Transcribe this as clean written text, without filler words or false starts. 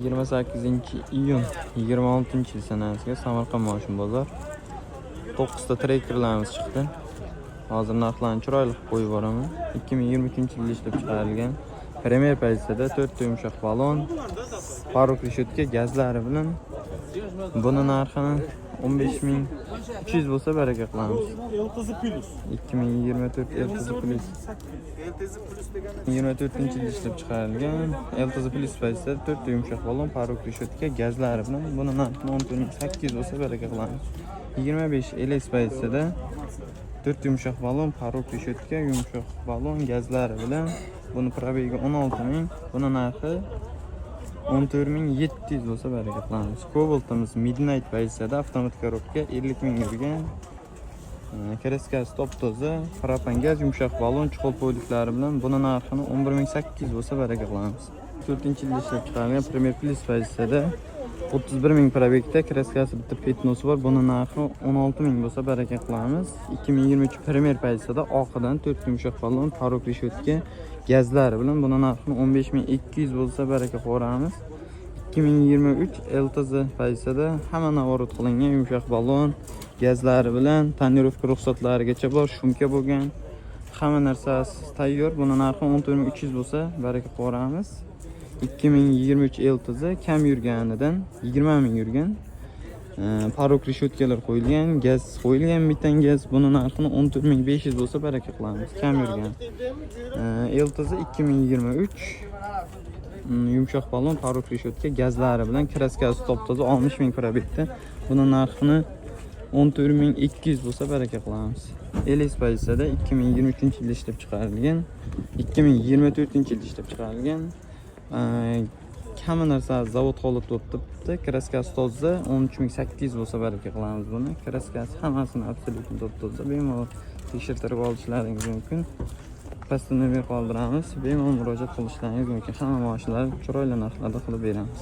28 iyun 26-yil sanasiga Samarqand moshin bozor. To'qqizta Trackerlarimiz chiqdi. Hozir narxlarni chiroyli qilib qo'yib yuboraman. 2023 yilda ishlab chiqarilgan, Premier pozitsiyada, to'rtta yumshoq balon, порог, решётка, gazlari bilan. Buni narxini 15 300 bo'lsa, baraka qilamiz. LTZ Plus. 2024 LTZ Plus. 24-yilda ishlab chiqarilgan, LTZ Plus pozitsiyada, to'rtta yumshoq balon, порог, решётка, gazlari bilan. Buni narxini 14 800 bo'lsa, baraka qilamiz. 25 LS pozitsiyada, to'rtta yumshoq balon, порог, решётка, yumshoq balon, gazlari bilan. Buni пробег i 16 ming, buni narxi 14 700 bo'lsa, baraka qilamiz. Cobaltimiz Midnight pozitsiyada, avtomat коробка, 50 ming yurgan. Краска si top toza, propan gaz, yumshoq balon, чехол полик lari bilan. Buni narxini 11 800 bo'lsa, baraka qilamiz. 4-yilda ishlab chiqarilgan, Premier Plus pozitsiyada, 31 ming пробег da, краска si bitta пятно si bor. Buni narxi 16 ming bo'lsa, baraka qilamiz. 2023 Premier pozitsiyada, oqidan, 4 yumshoq balon, порог, решётка, gazlari bilan. Buni narxini 15 200 bo'lsa, baraka qilamiz. 2023 LTZ pozitsiyada, hamma наворот qilingan, yumshoq balon, gazlari bilan, тонировка ruxsatlarigacha bor, шумка bo'lgan, hamma narsasi tayyor. Buni narxi 14 300 bo'lsa, baraka qilib. 2023 LTZ, kam yurganidan, 20 ming yurgan. Порог, решётка lar qo'yilgan, gaz qo'yilgan, metan gaz. Buni narxini 14 500 bo'lsa, baraka qilamiz, kam yurgan. LTZ 2023, yumshoq balon, порог, решётка, gazlari bilan, краска si top toza, 60 ming пробег da. Buni narxini 14 200 bo'lsa, baraka qilamiz. LS pozitsiyada, 2023 yilda ishlab chiqarilgan, 2024 yilda ishlab chiqarilgan. Hamma narsa zavod holatida bo'lib turibdi, краска si toza, 13 800 bo'lsa, baraka qilamiz buni. Краска si hammasini абсолютно top toza, bemalol tekshirtirib olishlaringiz mumkin. Pastda nomer qoldiramiz, bemalol murojaat qilishlaringiz mumkin. Hamma mashinalarni chiroyli narxlarda qilib beramiz.